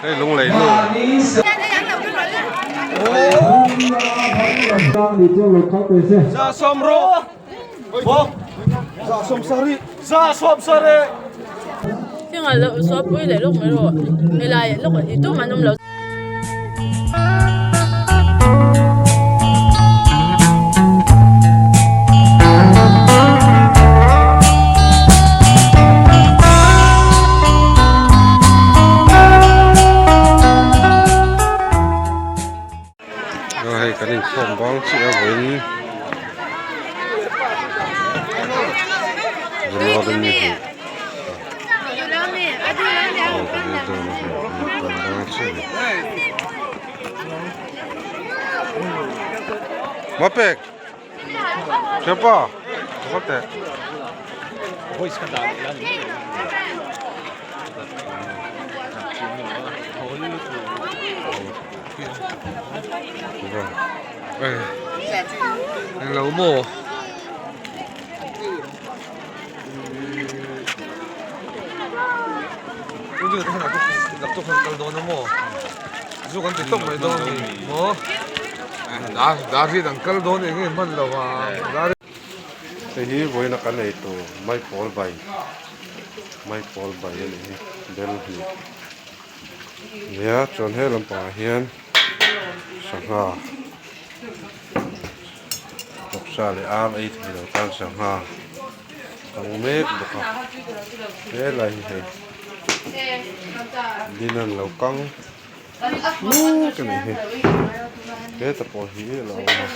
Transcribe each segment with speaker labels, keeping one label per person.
Speaker 1: Hei lunglei nu. Hei kan inkhawm bang chiah a vawiin January ni hnih Mapek Thianpa ka teh. Englo maw? Hei hi vawiina kan ei tur maipawl bai maipawl bai a nih hi bel hnih. Nia chuan he lampangah hian sangha vawksa leh ar ei thei lo tan sangha a awm mek bawk a helai hi hei din an lo kang mek a nih hi heta pawh hi a lo awm a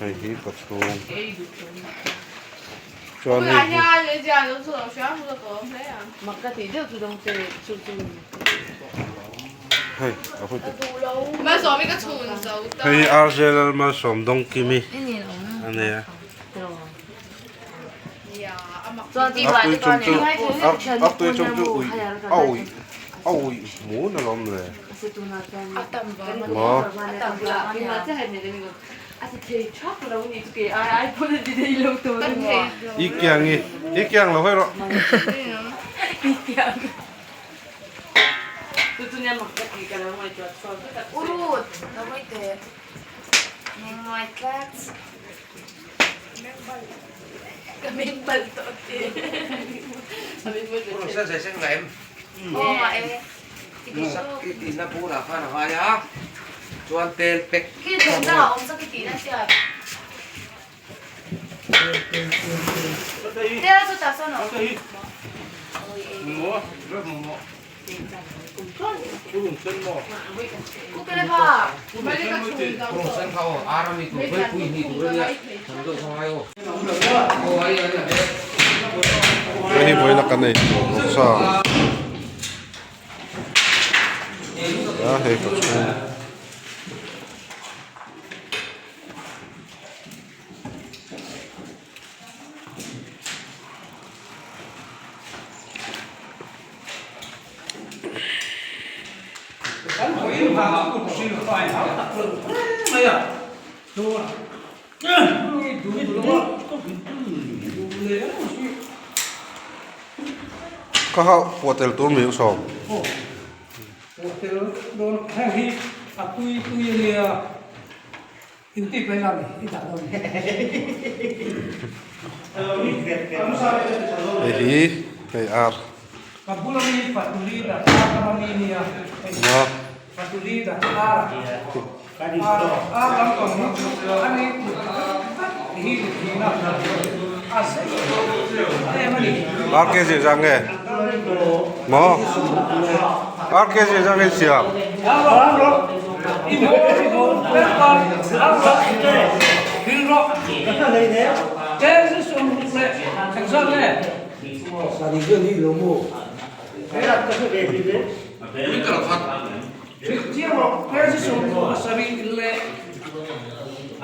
Speaker 1: hei hi ka chhung. Chuan hei hi hei a hawi tawh hei hi RJ Lalmalsawm Dawngkimi a ni a a tui chung chu a tui chung chu ui a ui a ui hmun alawm le maw. I kiang i i kiang lo hawi rawh. Hei hi vawiin a kan ei tur vawksa. A hei ka chhung. Ka hauh pawh tel tur mai usawm. Hei hi hei ar. Ar kg zah nge? Maw? Ar kg zah nge siam?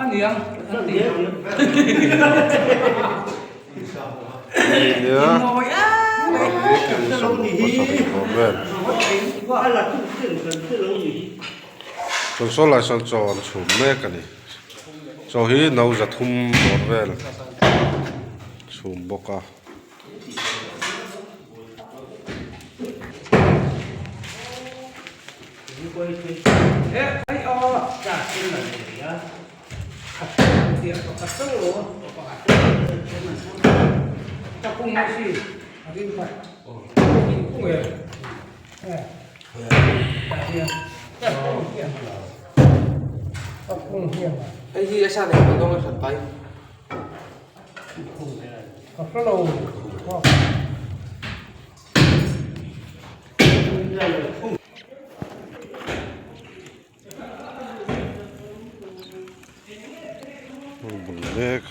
Speaker 1: Nia. hi kum 17 bawr vel. Chuan saw lai sawn chaw an chhum mek a ni. Chaw hi no 300 bawr vel chhum bawk a. Hmun bul mek.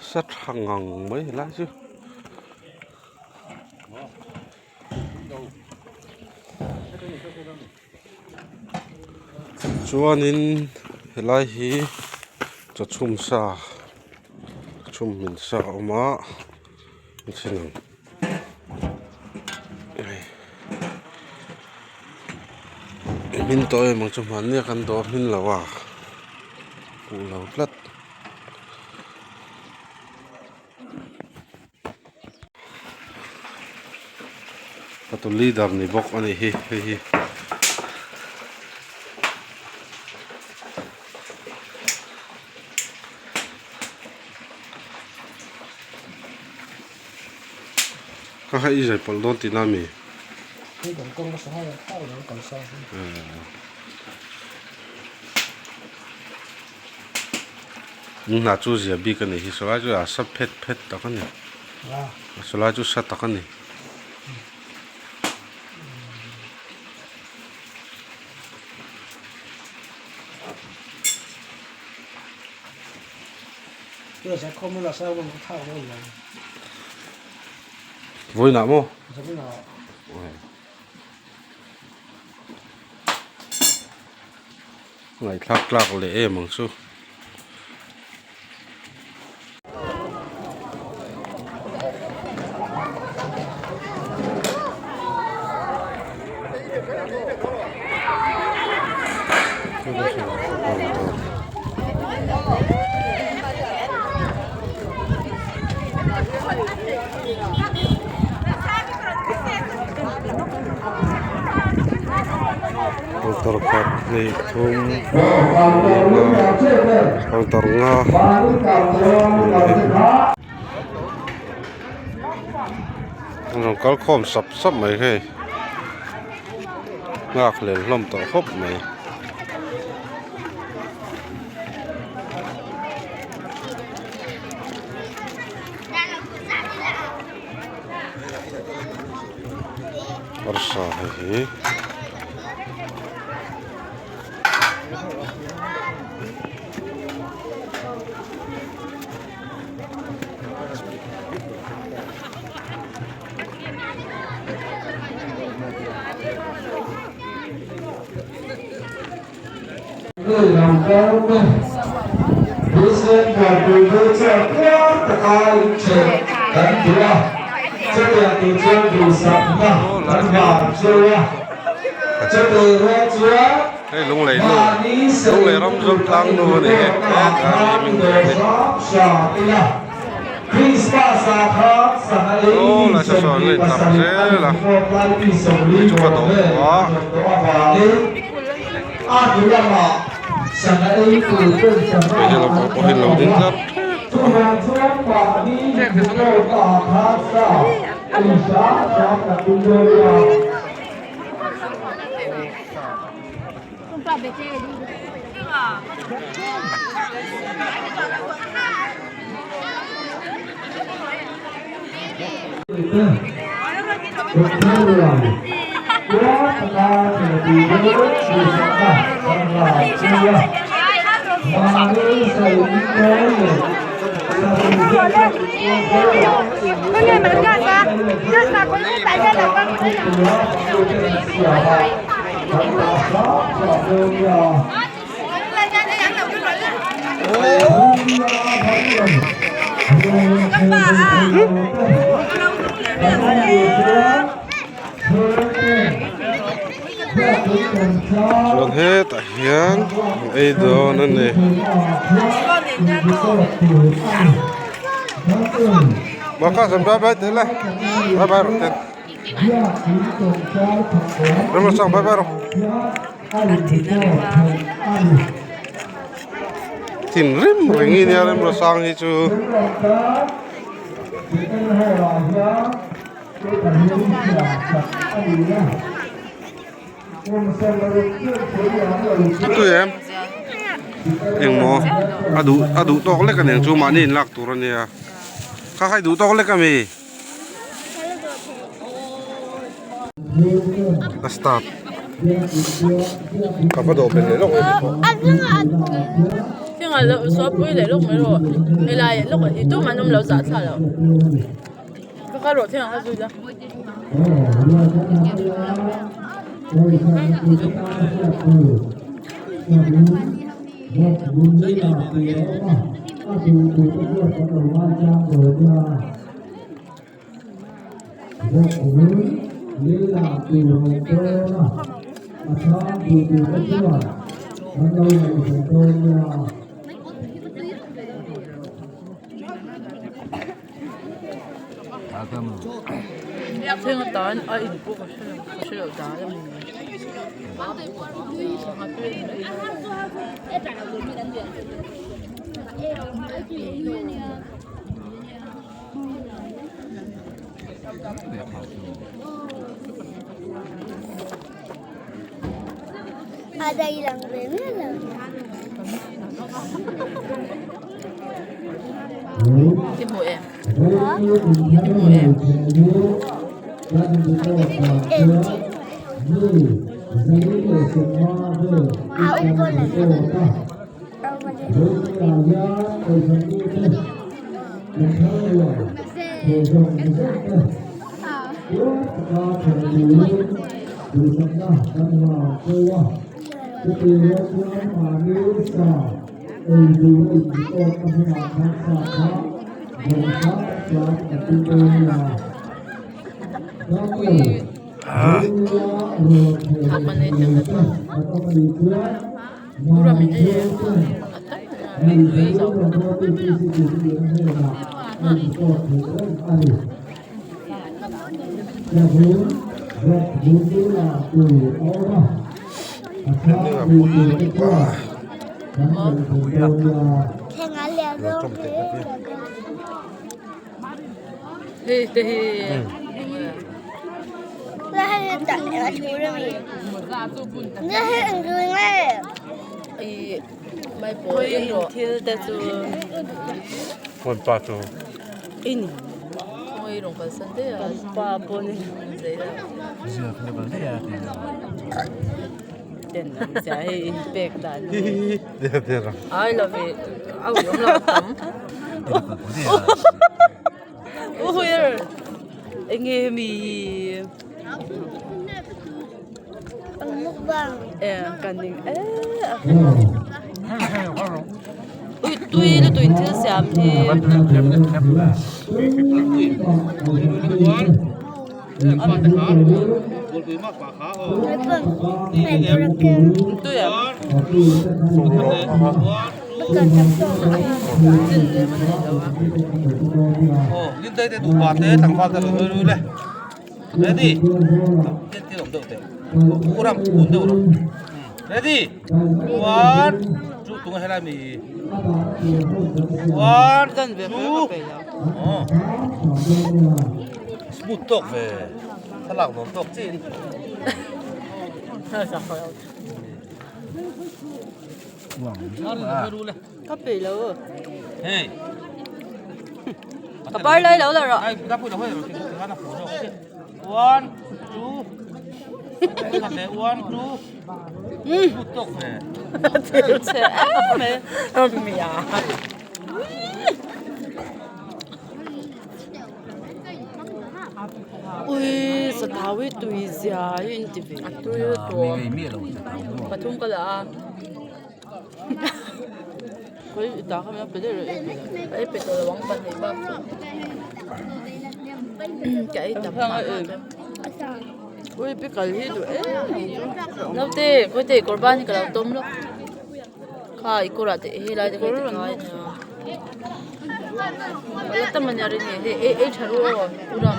Speaker 1: Sa tha ngang mai helai chu. Chuanin helai hi chaw chhum sa chhum hmin sa a awm a a then ang. Hmin tawh em ang chu hmanni a kan dawr hmin lo a huh lo tlat. Hotu leader ni bawk a nih hi hei hi. Kha kha i zai pawlh dawn tihna a mi? In hna chu zia bik a nih hi sawlai chu a sa phet phet tak a ni sawlai chu sa tak a ni. Vawiinah maw? Ngaihthlak tlak leh em ang chu. Motor khat hnih thum pali motor nga an rawn kal khawm sap sap mai hei nghak hlel hlawm tawh khawp mai. Arsa hei hi. Hei lunglei nu lunglei ram zawm tlang nu a ni e he a ni hming hi aw lai saw saw an la intlar zel a hei chu ka dawh a. Hei hi lo pawh hi lo ding tlar tep tawh a. Chuan hetah hian an ei dawn a ni. Baka bye bye teh le bye bye rawh ten Remrosang bye bye rawh. Thinrim reng i nia Remrosang hi chu. Tui em engmaw a duh a duh tawk lek aniang chu mahni in lak tur ania kha kha i duh tawk lek ami a start ka va dawh belh leh lawk em pawh.
Speaker 2: Thleng atan a in pawh ka hre lo ka hre lo dan a ni. I hmu em? I hmu em? Hei te hi thil te chu
Speaker 1: Hmun pa chu
Speaker 2: Tui lutuk in thil siam hi. Tui em? Ka peih lo ka par lai lo la rawh. Ui satau hi tui zia hi in ti ve a tui lutuk pathum ka la a khawi i ta kha min pe daih rawh ka ei pe tawh lo ang pahnih bak chu ka ei tam mah ui pickle hi duh em em chu naute kawite kawr ban hi ka lo tawm lawk. Kha i kawrah te helai te kha i ti ngai ania la tam ania rin hi hei ei ei tha ru aw u ram.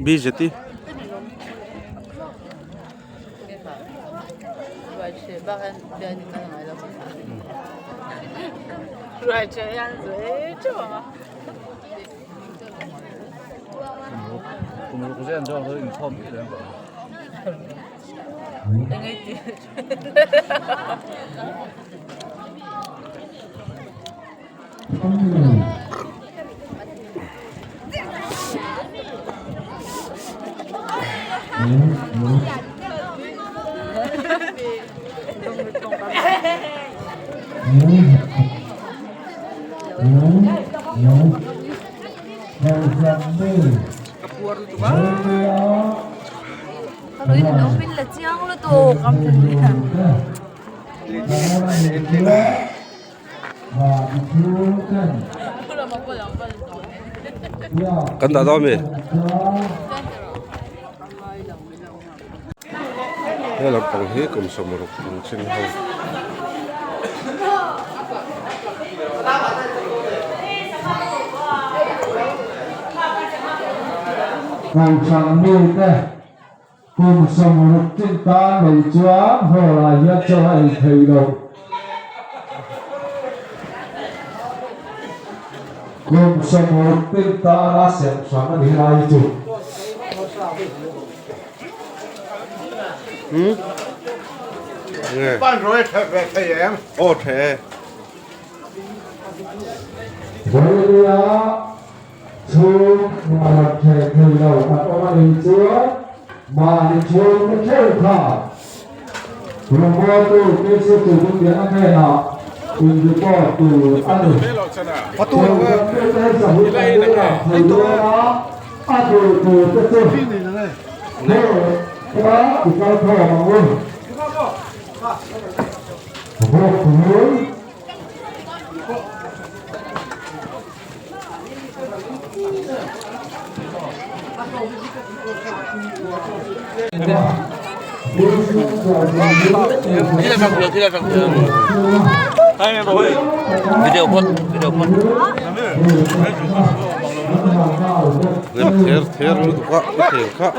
Speaker 1: Bijeti. Kan dah dawn mi? He lampang hi kum sawmruk kum chin ho.
Speaker 3: Kum 60 chin tan lo chuan hall ah hian chaw a ei thei lo. Kum 60 chin tan a sem hrang a ni lai chu.
Speaker 1: Hmm? Nge.
Speaker 4: Pan roi the ve thei em.
Speaker 1: Aw the.
Speaker 3: Vawinia Chhung rawn theh thei lo an awm a nih chuan mahni chhungte theuh kha rawngbawltu Kristu Butiana hnenah in report tur a ni. Kohhrantute hi sahun an rilrang thei dawn a, a duh turte chu heh kha i kal khawm ang u. Vawk tur.
Speaker 1: Ther ther lutuk a i thel kha.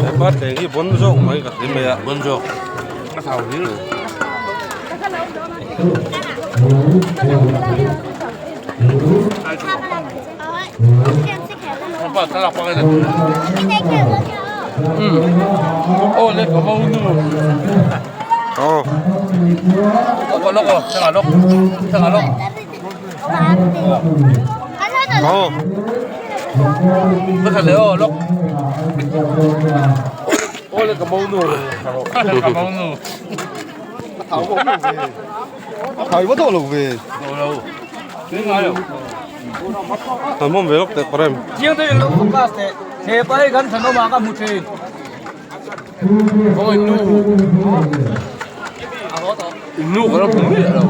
Speaker 1: Hepa thleng hi bon zawk mai ka hre mai a bon zawk a thau hlir. Aw. Aw.
Speaker 5: Ka leh aw lawk. Aw le ka monu. Ka monu.
Speaker 1: Thai va to lo ve.
Speaker 5: Lo lo. Tui ngai lo.
Speaker 1: An mawm ve lawk teh parem.
Speaker 5: Chiang te lo focus teh. He pa hei kan thanom ah ka hmu thin. Oi nu. Nu ka lo hmu miah lo.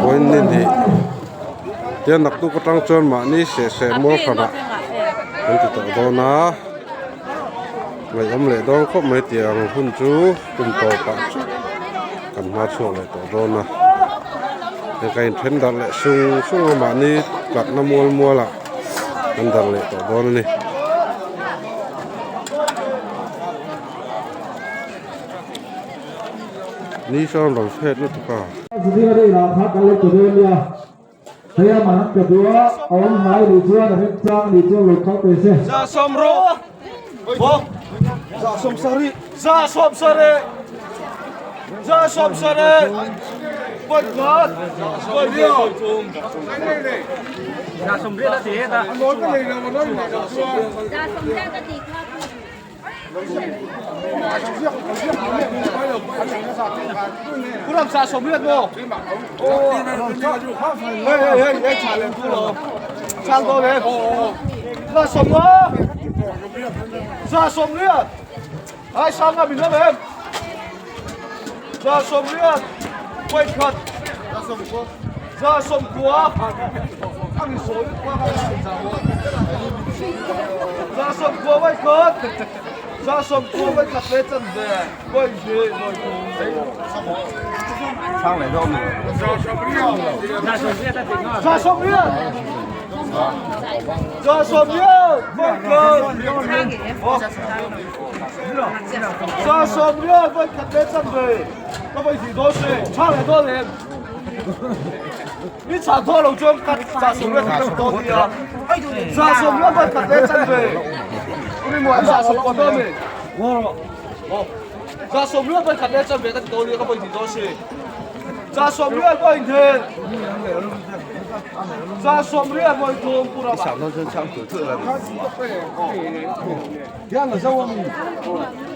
Speaker 1: Point ni hnih tian naktuk atang chuan mahni seh seh mual hranah an ti tawh dawn a ngaihawm leh dawn khawp mai tiang hun chu kum tawpah kan hma chhuak leh tawh dawn a hei ka inthen darh leh sung sung a mahni tlatna mual mualah kan darh leh tawh dawn a ni. Ni sawn rawn hriat lutuk a.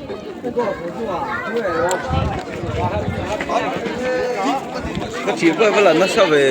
Speaker 5: Ka thih pawh va la nasa ve.